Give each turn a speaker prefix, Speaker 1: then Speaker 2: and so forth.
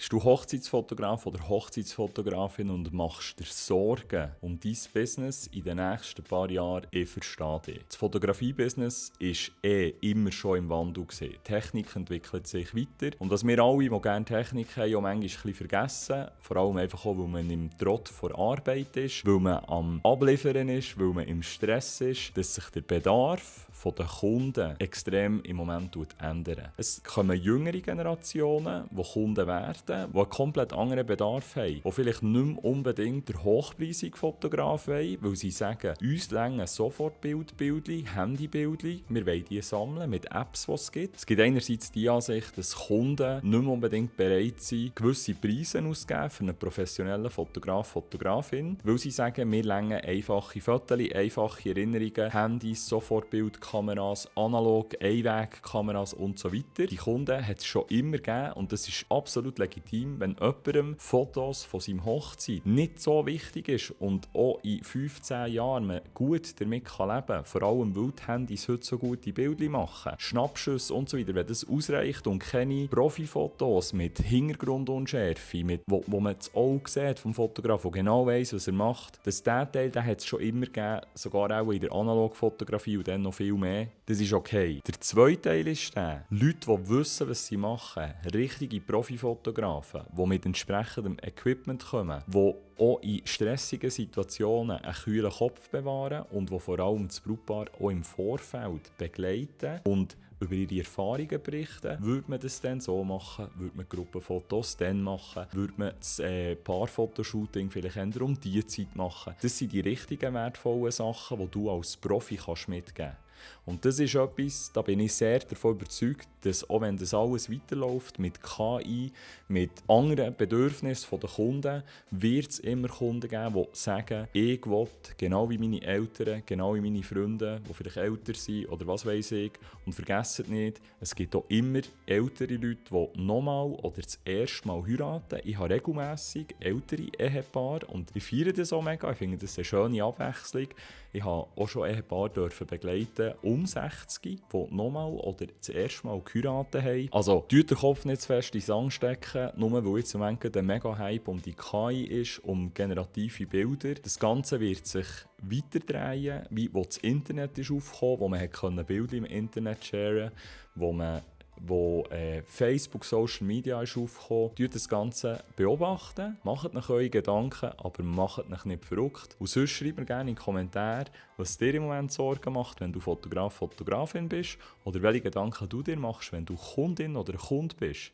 Speaker 1: Bist du Hochzeitsfotograf oder Hochzeitsfotografin und machst dir Sorgen um dein Business in den nächsten paar Jahren? Ich verstehe dich. Das Fotografie-Business war immer schon im Wandel. Die Technik entwickelt sich weiter. Und was wir alle, die gerne Technik haben, auch manchmal ein bisschen vergessen, vor allem einfach auch, weil man im Trott vor Arbeit ist, weil man am Abliefern ist, weil man im Stress ist, dass sich der Bedarf der Kunden extrem im Moment ändert. Es kommen jüngere Generationen, die Kunden werden, die einen komplett anderen Bedarf haben, die vielleicht nicht mehr unbedingt der hochpreisige Fotograf wollen, weil sie sagen, uns reichen sofort Bildchen, Handybildchen, wir wollen die sammeln mit Apps, die es gibt. Es gibt einerseits die Ansicht, dass Kunden nicht mehr unbedingt bereit sind, gewisse Preise auszugeben für einen professionellen Fotograf, Fotografin, weil sie sagen, wir reichen einfache Fotos, einfache Erinnerungen, Handys, Sofortbildkameras, analog, Einwegkameras und so weiter. Die Kunden hat es schon immer gegeben und das ist absolut legitim, wenn jemandem Fotos von seinem Hochzeit nicht so wichtig ist und auch in 15 Jahren man gut damit leben kann, vor allem weil die Handys heute so gute Bilder machen, Schnappschüsse und so weiter, wenn das ausreicht und keine Profifotos mit Hintergrundunschärfe, wo man das Auge sieht vom Fotograf, der genau weiss, was er macht, der Teil hat es schon immer gegeben, sogar auch in der Analogfotografie und dann noch viel mehr. Das ist okay. Der zweite Teil ist der, Leute, die wissen, was sie machen, richtige Profifotografen, die mit entsprechendem Equipment kommen, die auch in stressigen Situationen einen kühlen Kopf bewahren und die vor allem das Brautpaar auch im Vorfeld begleiten und über ihre Erfahrungen berichten. Würde man das dann so machen? Würde man Gruppenfotos dann machen? Würde man das Paarfotoshooting vielleicht eher um diese Zeit machen? Das sind die richtigen, wertvollen Sachen, die du als Profi mitgeben kannst. Und das ist etwas, da bin ich sehr davon überzeugt, dass auch wenn das alles weiterläuft mit KI, mit anderen Bedürfnissen der Kunden, wird es immer Kunden geben, die sagen, ich will, genau wie meine Eltern, genau wie meine Freunde, die vielleicht älter sind oder was weiss ich. Und vergesst nicht, es gibt auch immer ältere Leute, die nochmal oder das erste Mal heiraten. Ich habe regelmässig ältere Ehepaare und ich feiere das auch mega. Ich finde das eine schöne Abwechslung. Ich habe auch schon Ehepaare begleiten um 60, die nochmal oder das erste Mal geheiratet haben. Also, tut den Kopf nicht zu fest in den Sand stecken, nur weil jetzt im Moment ein Mega-Hype um die KI ist, um generative Bilder. Das Ganze wird sich weiter drehen, wie wo das Internet ist aufgekommen, wo man Bilder im Internet sharen konnte, wo Facebook, Social Media ist aufgekommen. Beobachtet das Ganze, beobachten, macht euch eure Gedanken, aber macht euch nicht verrückt. Und sonst schreibt mir gerne in die Kommentare, was dir im Moment Sorgen macht, wenn du Fotograf, Fotografin bist, oder welche Gedanken du dir machst, wenn du Kundin oder Kund bist.